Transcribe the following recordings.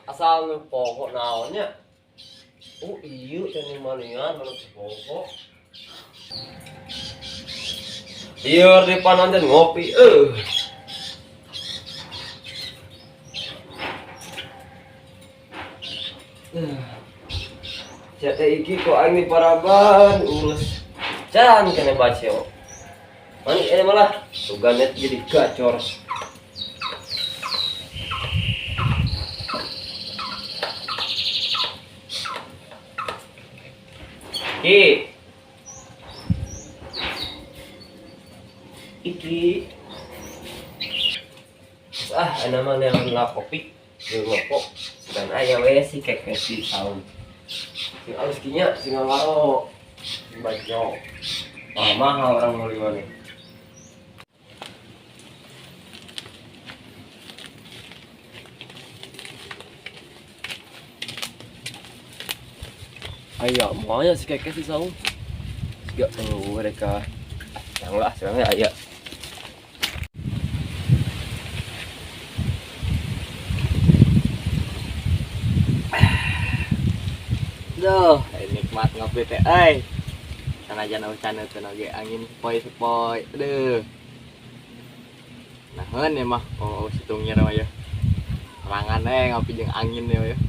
Asal nu pokok naonnya. Oh iya teh manian anu pokok. Lieur di panan teh ngopi eueuh. Sia teh iki kok aing di paraban urus can kena baceo. Mani ini malah suganet jadi gacor. Ki. Iki. Ah, ana mah neangan lah kopi, jeung rokok. Dan aya we si kekes di saung. Sing alus kinya sing ngawaro. Sing baceo. Ah, mahal orang meuli mana. Ayo, maunya si kekes di saung. Siga mereka. Yang lah, sekarang ya aya. Duh, nikmat ngopi teh euy. Sanajan ucan teh oge angin sepoi-sepoi. Aduh. Naheun ya mah oh situngnya mah ya. Terangan ngopi jeung angin ya.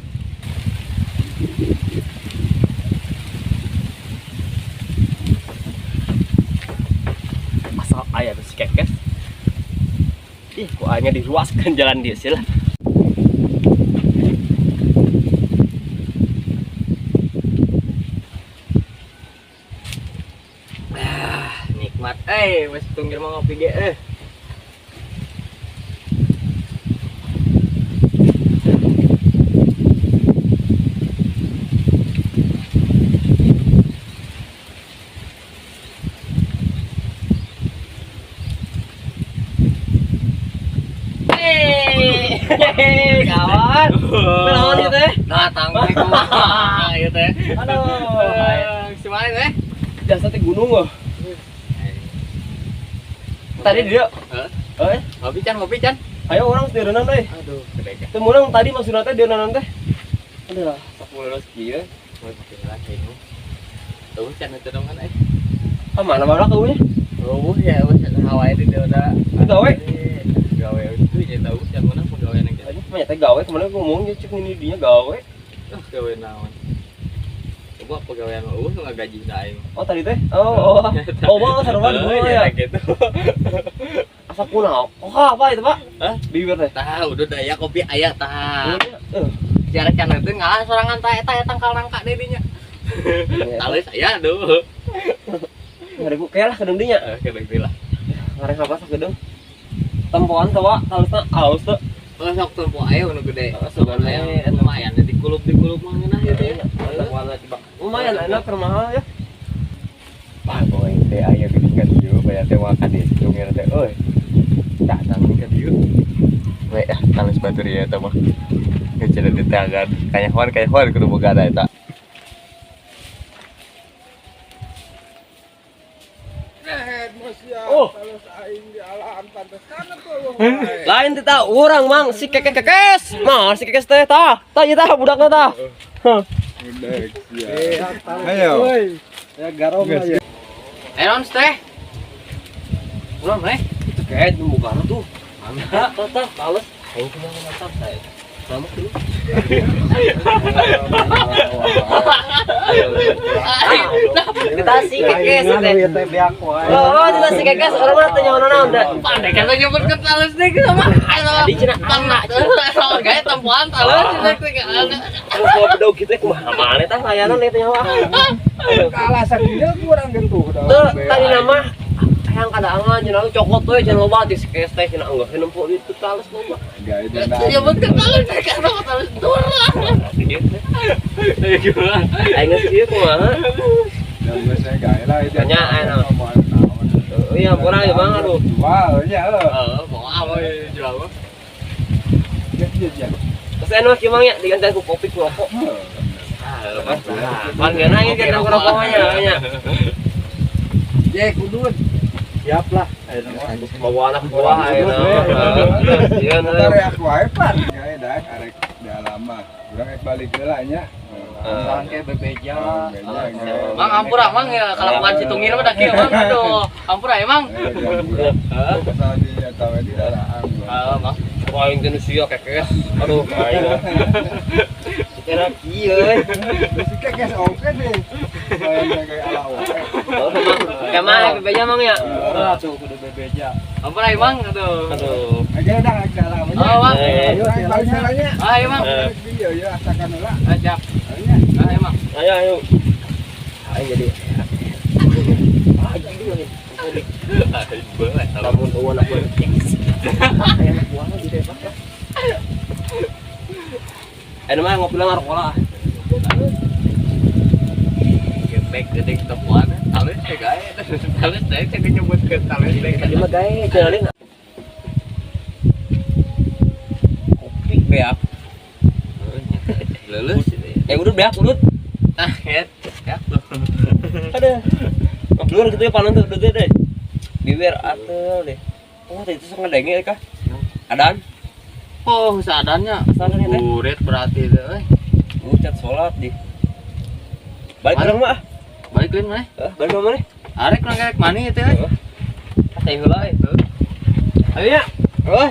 Asal aya tuh si kekes. Ih, kok aingnya diruaskan jalan dia sih lah. Ah, nikmat wes tunggir mau ngopi ge eh. Hehehe, kawan. Kunaon ieu teh? Nah, tanggung kumaha ieu teh. Aduh. Si mana teh? Jasa teh gunung loh. Tadi dia. Heeh. Eh, Ngopi can. Ayo orang sendirian euy. Aduh, gede. Teu meunang tadi maksudna teh deunanan teh. Aduh, 10 kieu. Tuh can teu dong kan euy. Ah, mana barudak eueuh nya? Eueuh ya, eueuh hawaii di dia udah. Gawe. Gawe itu ya tahu can mana pegawaian yang Aja mah teh gawe kemana ngomong cek ini dinya gawe. Gawe naon? Coba pegawaian mah eueuh nu ngagaji aing. Oh tadi teh? Oh, oh. Oh, mah sarua dulu ya. Gitu. Asa kunaon? Oh, apa itu, Pak? Hah? Bibir teh. Tah, udah daya kopi aya tah. Heeh. Siara can teh ngalah sorangan tah eta tangkal nangka deui dinya. Talus aya aduh. Ngaribu kayak lah kedeng dinya. Kedeng deui lah. Ngareng apa sok gedeng? Tempoan teh, Pak. Talusna alus teh. Oh, sok tempo aya nu gede. Sebenarnya lumayan dikulup-dikulup mah ngeunah gitu ya. Tempoan lah coba. Lumayan enak termahal ya. Wah, boy teh aya geuning ka dieu, bayar teh makan di sungir teh euy. Datang ka dieu. We ah, talus batur ieu eta mah. Ngecen di tangan. Kanyahoan kudu boga da eta. Oh. Lain teh tah urang mang si kekes. Mah si kekes teh tah. Tah ieu tah budakna tah. Ayo. Ya garong aja. Eh, non teh. Ulang teh. Itu kayak bukan tuh. Tah tah tales. Aing kumaha mantap saya. Sama dulu. Kita si kekes teh. Oh, kita si kekes orang mah teh nyawa naon da. Pandai kan nyebutkeun talus teh sama. Tadi cenah anak Sama gae tempoan talus cenah teh. Terus bawa bedog kitu kumaha maneh tah layanan teh nyawa. Kalah sakieu kurang gitu. Teu tadi nama hayang kadangan cenah cokot we cenah loba ti si kekes teh cenah enggak nempo itu talus loba. Gae Nyebutkeun talus teh kana talus durang. Aing geus kieu kumaha? Tanya Iya, kurang ya bang aduh. Jual nya heuh. Heeh, bawa apa jual mah. Terus enak kieu mang nya digantian ku kopi ku rokok. Pan geuna ieu gantian ku rokok nya nya. Ye kudun. Siap lah. Ayo mah. Bawa anak buah ayeuna. Iya. Ntar aku wae pan. Ya daek arek dalam mah. Urang rek balik heula nya. Misalkan kayak bebeja. Mang ampura mang ya kelakuan si Tungir mah da kieu mang aduh. Ampura ya mang. Asal di eta we di daraang. Ah, mang. Wah, aing teh nu sia kekes. Aduh, aing. Kira kieu euy. Terus kekes oke deh. Bayangnya kayak ala oke. Oh, mang. Kemana bebeja mang ya? Ora tuh kudu bebeja. Ampura ya mang aduh. Aduh. Oke dah rek dalam nya. Oh, mang. Eh. Ayo balik heula nya. Ah, iya, mang. Iya ya asakan heula. Ah, siap. Ayo. Ah, iya, mang. Ayo, ayo. Aing jadi lamun eueun aku. Aya anak buah mah di tembak ya. Ayo mah ngopi lah ngarokok lah. Getek detik temuan talus teh gae. Talus teh teh nyebutkeun talus teh. Tadi mah gae cenalin. Kopi beak. Lulus. Eh udut beak udut. Ah, ya. Ya. Aduh. Ngeblur gitu ya panon tuh udut deh. Bibir atel deh. Oh, tadi itu sok ngadenge kah? Adan. Oh, sadannya. Sadannya teh. Buret berarti teh euy. Ucat sholat di. Balik Mana? urang mah. Balik lain maneh. Ah, balik ke mana? Arek urang kerek mani teh euy. Teh heula euy. Ayo ya. Oh.